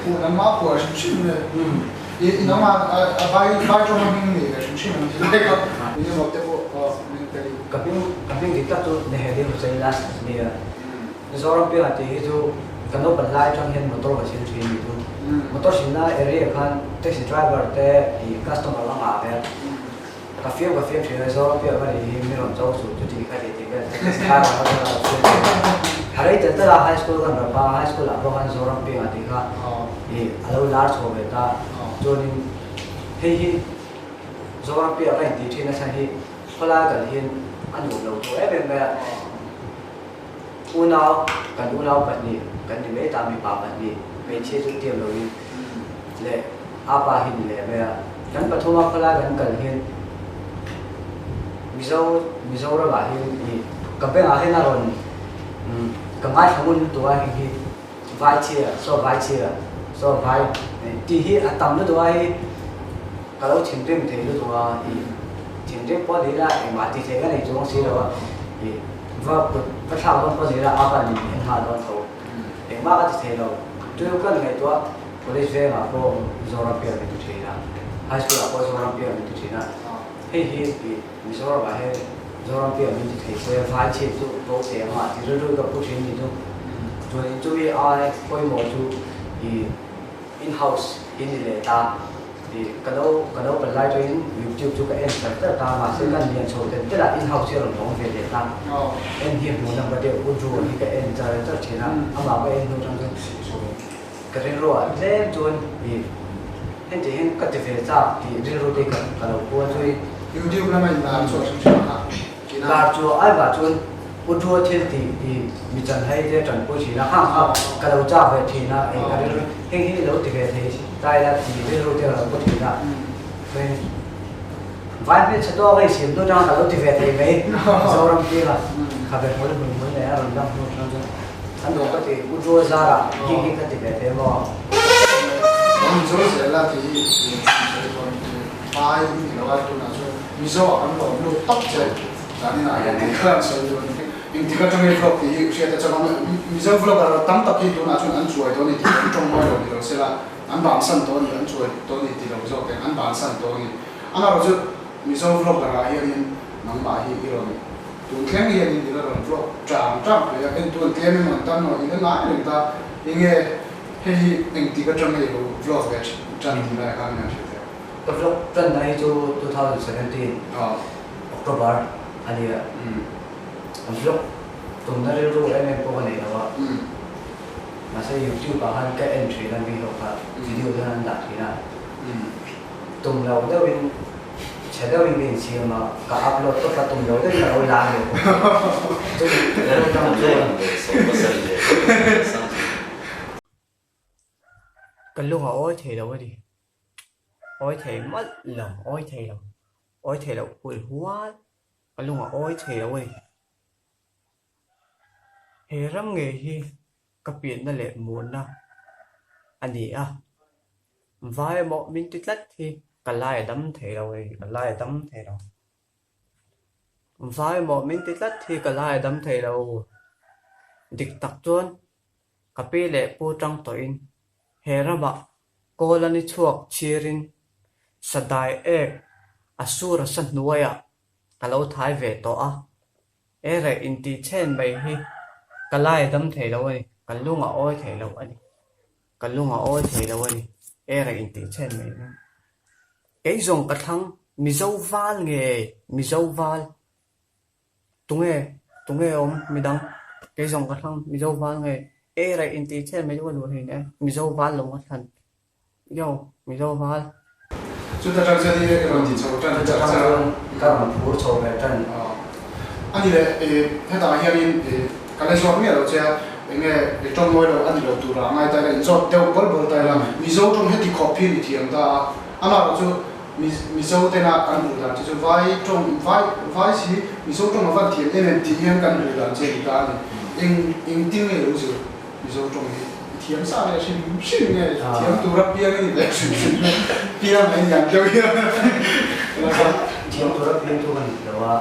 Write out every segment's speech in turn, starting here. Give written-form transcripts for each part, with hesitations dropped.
phuah nangmah phuah hrim hrim nge i nangmah a vai vai tawng a hming nei ve hrim hrim ang ti lai kha eng emaw te pawh hming tel in. Ka hming ka hming dik tak chu Neheli Hussain Last nia Mizoram piangah tih hi chu ka naupan lai atang hian motor ka sil thin ni chu motor silna area khan taxi driver te i customer a ngah ve a. Ka fiam ka fiam thin a, Zoram piah ka nih hi mi rawn cho suh chu tih kha ti tih vel thar ang a lo fiam thin a. A rei tel tel a, high school kan rap a, high school ah pawh khan Zoram piangah tih kha ih a lo lar chho ve ta. Chuanin hei hi Zoram piah ka intih thin nasa hi khawlai kal hian a nuam lo tawh em em mai a. Unau, kan unau pahnih kan ni mai ta, mipa pahnih, hmeichhia chu tiam loin leh a pa hi ni leh mai a. Kan pathuma khawlai kan kal hian Mizo Mizoramah hian ih ka bengah hian a rawn ka ngaithla ngun lutuk a heng hi vai chhia saw vai chhia saw vai tih hi a tam lutuk a hei ka lo thinrim thei lutuk a ih thinrim pawh ni ila engmah tih theih ka nei chuang si lo a ih va kut va thlak dawn pawh ni ila a pan in en nghal dawn tho engmah ka ti thei lo chu ka ngaihtuah. College vengah pawh Mizoram pian min ti thin a, High School ah pawh Zoram pian min ti thin a, hei hi ih Mizoram ah hian Zoram pian min ti thei se vai chhit chu bo teh ang a ti rilru ka pu thin ni chu. Chuanin chumi ai pawimawh chu ih in house in ni leh ta ih ka lo ka lo kal lai tawhin YouTube chu ka en char char ta mahse kan lian chho tel tel a in house hi a rawn lawm ve leh ta en hi hmuh na ka deuh u Drew hi ka en char char thin a amah ka en hnu chang chuan Ka rilru ah tlem chuan i heti hian ka ti ve chak tih rilru te ka ka lo pua chu i. YouTube lama in lar chhuah hrim hrim kha kina. Lar chhuah ai vah chuan U Ṭua thil tih i mi chanhai te tanpui thin a, hang kha ka lo chak ve thin a, eng ka rilru heng hi lo ti ve thei ta ila tih rilru te ka lo pu thin a. Chuan vai hmelchhe tawk a i siam hnu tang ka lo ti ve thei mai Zoram tirah khabe hmul hmul hmul nei a rawn lang hnu tang chuan. A nuam ka ti, U Joe zara hi hi ka ti ve thei maw? Kan Mizo zel a ti hi sawi dawn hi vai i ni lo a, tunah chuan Mizo ah kan lawm lut tawp che dan inah hian tih kha an sawi dawn hi. Engtik atangin vlog tih hi hriat a chak ang, Mizo vlogger tam tak hi tunah chuan an chuai dawn a ni tih an tawng mawi lo ni lo sela, an bansan tawh a ni, an chuai tawh a ni ti lo zawk eng, an bansan tawh a ni. Amaherawhchu Mizo vlogger ah hianin nangmah hi i rawn. Tun thleng hianin i la rawn vlog tang tang pui a, en tuan tlem emaw an tan maw i la ngai reng ta, enge hei hi engtik atang nge i lo vlog ve tan tih lai khan hian hrilh teh. Ka vlog tan na hi chu 2017 October a ni a, vlog tumna rilru em em pawh ka nei lo a, mahse youtube ah khan ka en thin a mi ho kha video te khan an dah thin a, tum lo deuhin Chhe deuhin ka insiam a, ka upload tawp a tum lo deuhin ka lo la leh bawk. Chumi atang chuan. Ka lung a awi thei lo a ni. Awi thei malh lo, awi thei lo, awi thei loh hul hual ka lung a awi thei lo a ni. He ram ngei hi ka pianna leh murna a ni a, vai emaw min ti tlat hi ka lai a dam thei lo a ni, ka lai a dam thei lo. Vai emaw min ti tlat hi ka lai a dam thei lo. Dik tak chuan ka pi leh pu tang tawhin he ramah kawl a ni chhuak chhirin sadai ek a sur a sa hnuaiah ka lo thai ve tawh a. E reh intih chhen mai hi ka lai a dam thei lo a ni, ka lung a awi thei lo a ni, ka lung a awi thei lo a ni, e reh intih chhen mai hi. Kei zawng ka thlang Mizo val nge Mizo val? Tunge, tunge awm midang? Kei zawng ka thlang Mizo val nge? E reh intih chhen mai chu ka duh thin e, Mizo val lo nga thlan. Yo, Mizo val. Chuta tang chuan i rawn ti chho tan char char a. Ka rawn phur chho ve tan. A ni leh, hetah hianin ka la zawt miah lo che a, enge i tawng mawi lo a ni lo tura ngai ta ila, in zawt deuh bawl bawl ta ila, Mizo tawng heti khawp hian i thiam ta a, amaherawh chu Mizo tena kan hmuh dan che chu vai tawng, vai vai si Mizo tawng a van thiam em em tih hian kan hmuh dan che a ni ta a ni. Eng engtin nge lo zir? Mizo tawng hi i thiam sa leh hrim hrim nge thiam tura piang i ni leh hrim hrim nge piang a inang deuh hian Thiam tura piang chu ka ni lo a,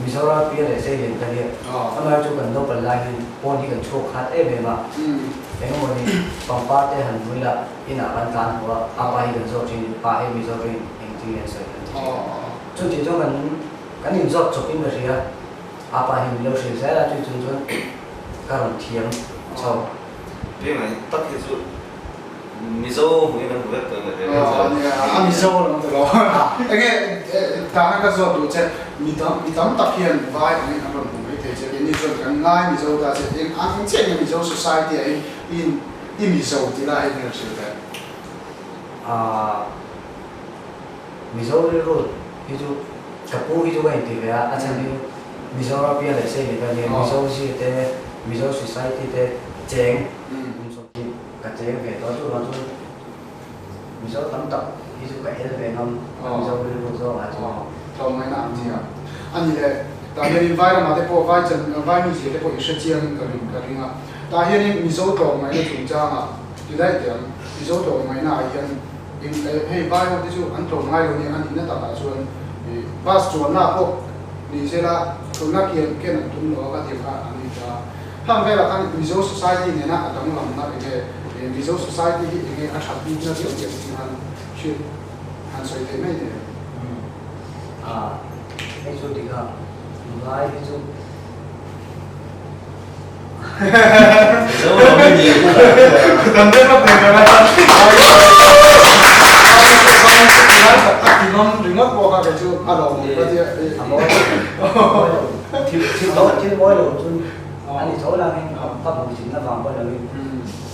Mizoram pian leh sei lian ka nia. Amaherawhchu kan naupan lai hian pawn hi kan chhuak khat em em a. Engemaw ni pangpar te han vui la inah kan tlan haw a, a pa hi kan zawt thin, pa hei Mizoram in engtin nge an sawi kan ti thin. Chuti chuan kan kan inzawt chawp in ka hria, a pa hi min lo hrilh zel a, chui chung chuan ka rawn thiam chho. Piangai tak hi chu Mizo hmuhin an hmu vek tawh em le? Aw nia, a Mizo lam ta lo. Enge tana ka zawt duh che, mi tam mi tam tak hian vai angin an rawn hmu mai thei che, keini chuan kan ngai Mizo ta che, eng ang chiah nge Mizo society ah hian i i Mizo ti lai hian ka hrilh ve. Aaa Mizo rilru hi chu ka pu hi chu ka inti ve a, a chhan hi chu Mizoram pian leh sei leh ka nia, Mizo zir te, Mizo society te cheng kum sawmhnih ka cheng ve tawh chuvang chuan Mizo tam tak hi chu ka el ve ngam a Mizo rilru zawngah chuan. Tlawmngaihna ang chi a a ni le. Tah hianin vai ramah te pawh vai chan vai mizia te pawh i hre chiangin ka ring ka ring a. Tah hianin Mizo tlawmngaihna chungchangah ti daih teh ang. Mizo tlawmngaihna ah hian eng hei vai ho te chu an tlawm ngai lo nia a nihna takah chuan bus chuanna pawh ni sela tuna kian ken an tum lo a ka ti kha an ni ta. Hang velah khan Mizo society nena a danglamna enge Mizo society hi enge a that bikna viau tih ang chi han hriat han sawi theih mai nen. A hei chu dik a, vai hi chu. Mizo lam i ni Kan vel a pek ang a, vai vai tak a ti ngam ringawt pawh kha kei chu a lawmawm ka tia. A mawi lo, thil thil mawi lo chu a ni tho langin ka hmuh thin avang pawh loin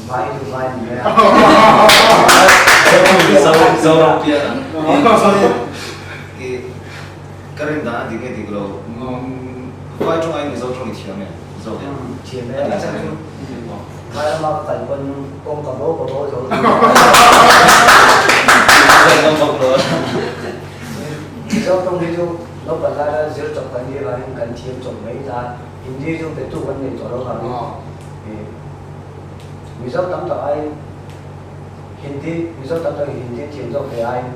vai chu vai ni mai a. Zoram pian i ka rin dan a dik nge dik lo vai tawng aiin Mizo tawng i thiam em zawk em? Thiam e a chhan chu vai lama ka kal pawn kawng ka bo ka bo zo. Mizo tawng hi chu naupang laia zir chawp kan nih avangin kan thiam chawp mai ta. Hindi chu betu kan nei tawh lo vangin Mizo tam tak aiin Hindi Mizo tam takin Hindi thiam zawk thei aiin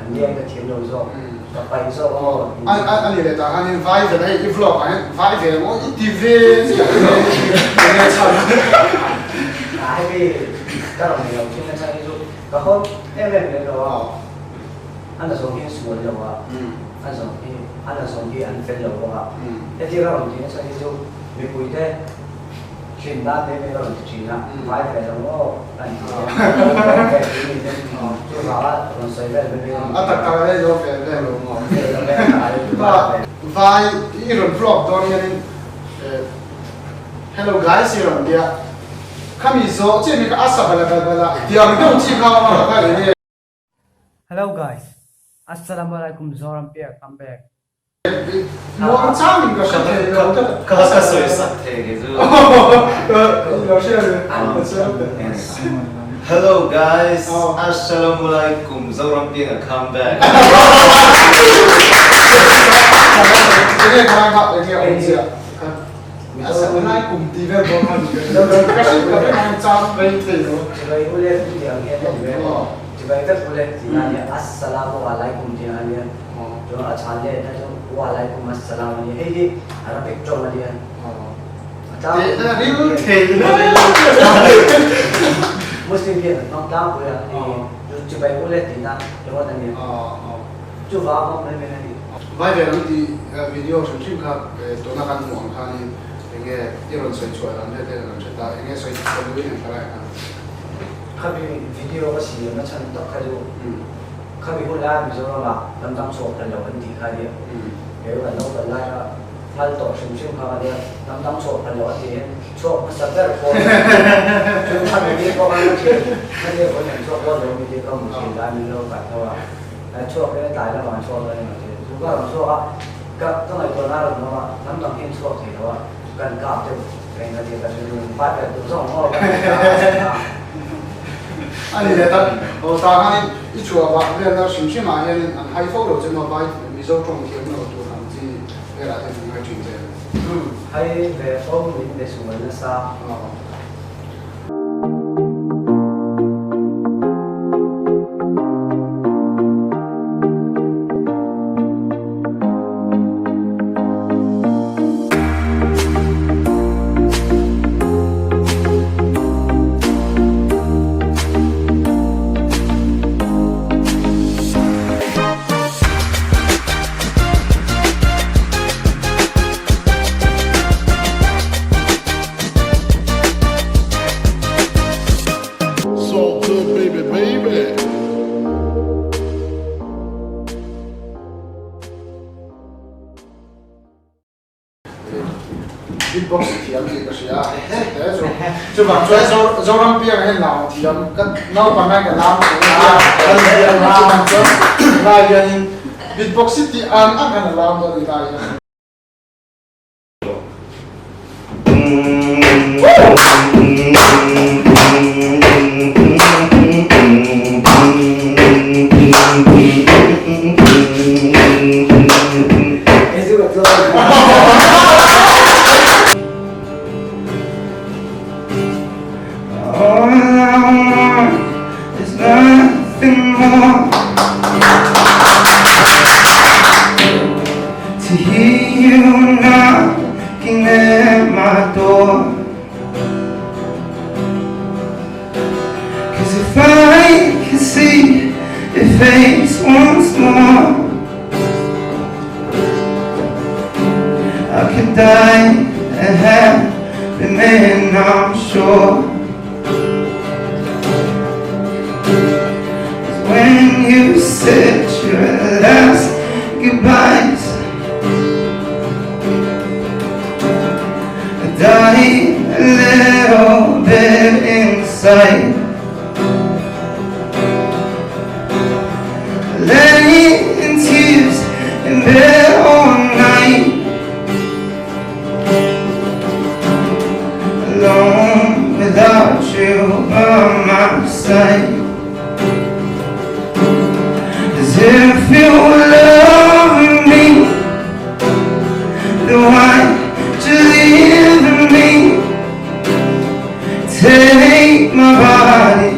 an ni aiin ka thiam lo zawk ka paih zawk a maw Hindi. A ni leh tak khanin vai ve hei i vlog ah hian vai ve maw i ti ve chiah enge chhan. A hemi ka rawn nei lo thin a chhan hi chu ka haw em em lem lo a. A na zawng hi an sual lo a, a zawng hi a na zawng hi an fel lo bawk a. Heti ka rawn tih nasa hi chu mipuite hlim nan mai mai ka rawn ti thin a, vai ve lo maw an ti a, vai ve tih ni ten chuvanga rawn sawi vel mai mai ka rawn ti a. A tak tak a lo ve ve lo maw? Ve lo ve a vai ve. Vai i rawn vlog dawn hianin hello guys i rawn tia, khami zawh chiah hi kha a sa bala bala bala tiang deuh chi kha a rawn kha eng nge? Hello guys, Assalamualaikum Zoram Piak I'm back. Muang chang in ka hre thei lo. Ka ka sawi sak thei ke chu. Lo hria ve. Hello guys, Assalamualaikum Zoram Piak a come back. Enge kha kha enge awm chiah. Assalamualaikum tih vel pawh kha ni ka hre ka hre muang chang rei thei lo. Chibai ule tih ang hian a ni ve. Chibai vek ule tih na ania, Assalamu alaikum tih na ania, chuan a chhan leh na chu Wa alaikum assalam a nia, hei hi Arabic tawng a nia. A tlangpui Muslim hian an hmang tlangpui a, hei hi chu chibai ule tih na ringawt a nia. Chuvang a hmang mai mai a ni. Vai ve lam tih video hrim hrim kha tuna kan hmuh ang khanin enge i rawn sawi chhuah dan vel te kan hre ta, enge sawi chhuah duhin an hre lai khan. Khami video ka siam na chhan tak kha chu khami hun lai Mizoram ah lamdang chhuak phal lo an tih kha nia. Kei kan naupang lai kha ngal tawh hrim hrim kha ka nia lamdang chhuak phal lo an tih hian chhuak hmasa ber pawh chu khami ni pawh khan ka thian ka nia vawiin an chhuak dawn lo mi te ka hmu thin lai min lo kai tho a chhuak in a tlai lamah an chhuak dawn emaw ti chu ka rawn chhuak a ka ka ngaihtuah na rawn awm a lamdang hi an chhuak thei lo a kan kap deuh. A ni leh tak, aw tah khanin i chhuah vah velna hrim hrim ah hianin an hai fo lo che maw vai Mizo tawng thiam lo tur ang chi velah te an ngai thin che. Hai ve fo min be sual nasa. Beatbox i thiam tih ka hria a, he chu chuvang chuan Zoram piang hian lam thiam ka naupang hian ka lam thei a nia, chuvang chuan lai hianin beatbox hi tih ang ang hian a lam dawn a ni lai hian. All I want is nothing more To hear you knocking at my door Cause if I could see your face once more I could die a happy man, I'm sure Cause when you said your last goodbyes I died a little bit inside Lay in tears in bed all night Alone without you by my side As if you love me Then why'd you leave me? Take my body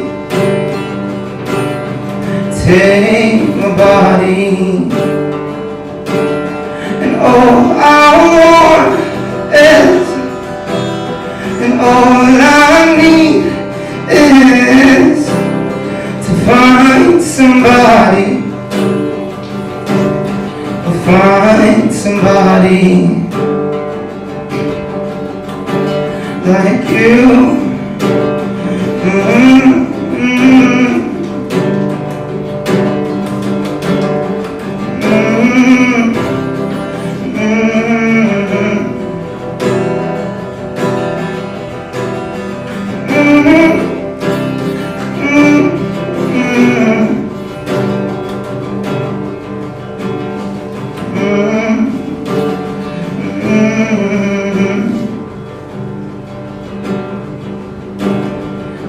Take my body And all I want is And all I need is To find somebody Find somebody Like you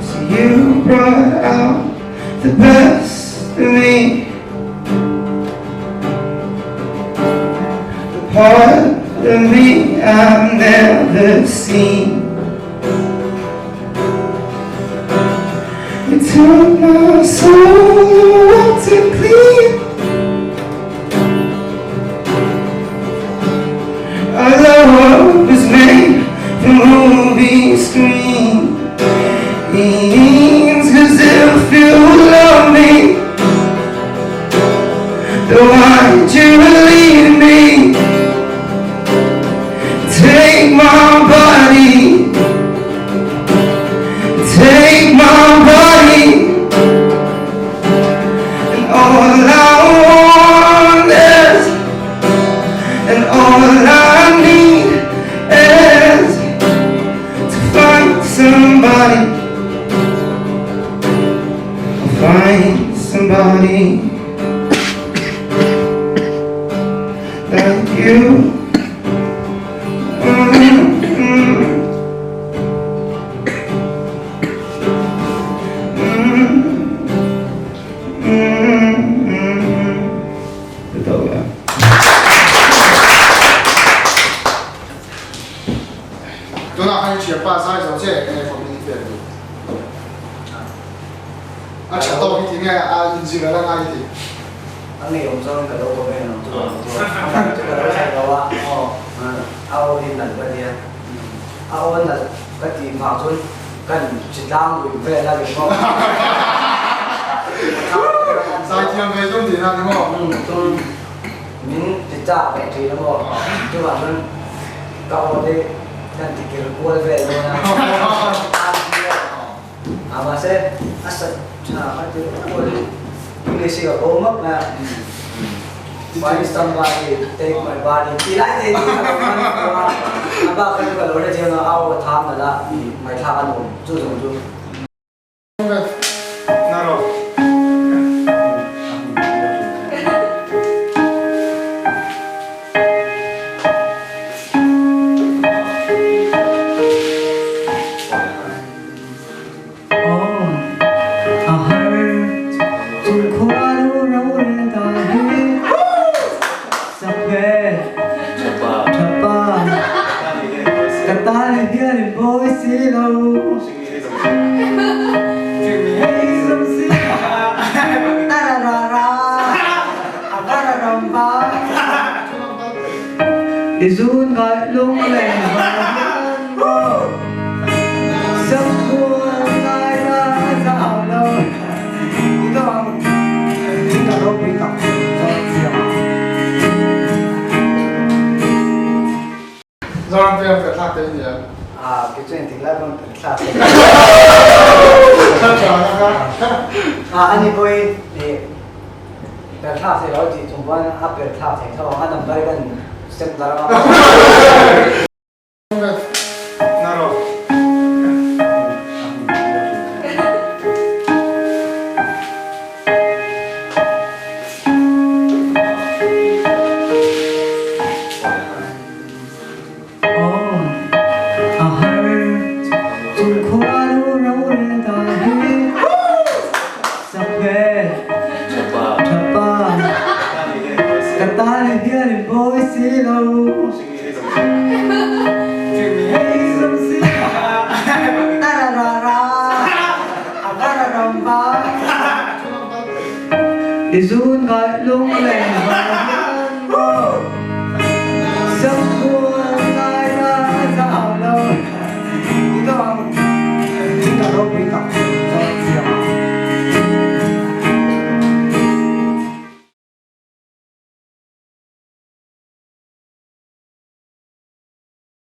So you brought out the best in me The part of me I've never seen You took my soul and wiped it clean Our love was made for movie screens 'Cause if you love me Then why'd you leave me? Take my body Take my body And all I want is And all I need is To find somebody Find somebody Like you Mm-hmm. Tunah khan i thianpa zai zo che enge comment i pek duh? A tha tawk i ti nge a inzir a la ngai i ti? A ngeiawm zawng in ka lo comment ang chu ang chu a chu ka lo thlen lo a a aw hi nalh ka tia a aw nalh ka tih vang chuan kan chi tlang lui vel a ni maw Zaithiam ve tum tihna a ni maw? Min ti chak ve thin a maw? Chuvang chuan ka aw te kan ti kir kual vel dawn a. A mahse a sat tha ka ti rual in English hi ka bo map mai a. Find somebody take my body tih lai te hi ka lo man tawh a, a bak kha chu ka lo hre chiang a, au a tham nalh a, ngaihthlak a nuam chu zawng chu. I zun ngai lunglen vang hian maw Samkhual ngai la zau lo I dawng i ka ropui tak zawng chiang a. Zoram piang pe thlak te in em? Ah, kei chuan engtik lai pawn pe thlak te. Ka tha na ka. Ah, ani pawhin ih per thlak thei lo tih chung pawn a per thlak thei tho ang, a number hi kan sem darh ang a. I zun ngai lunglen vang.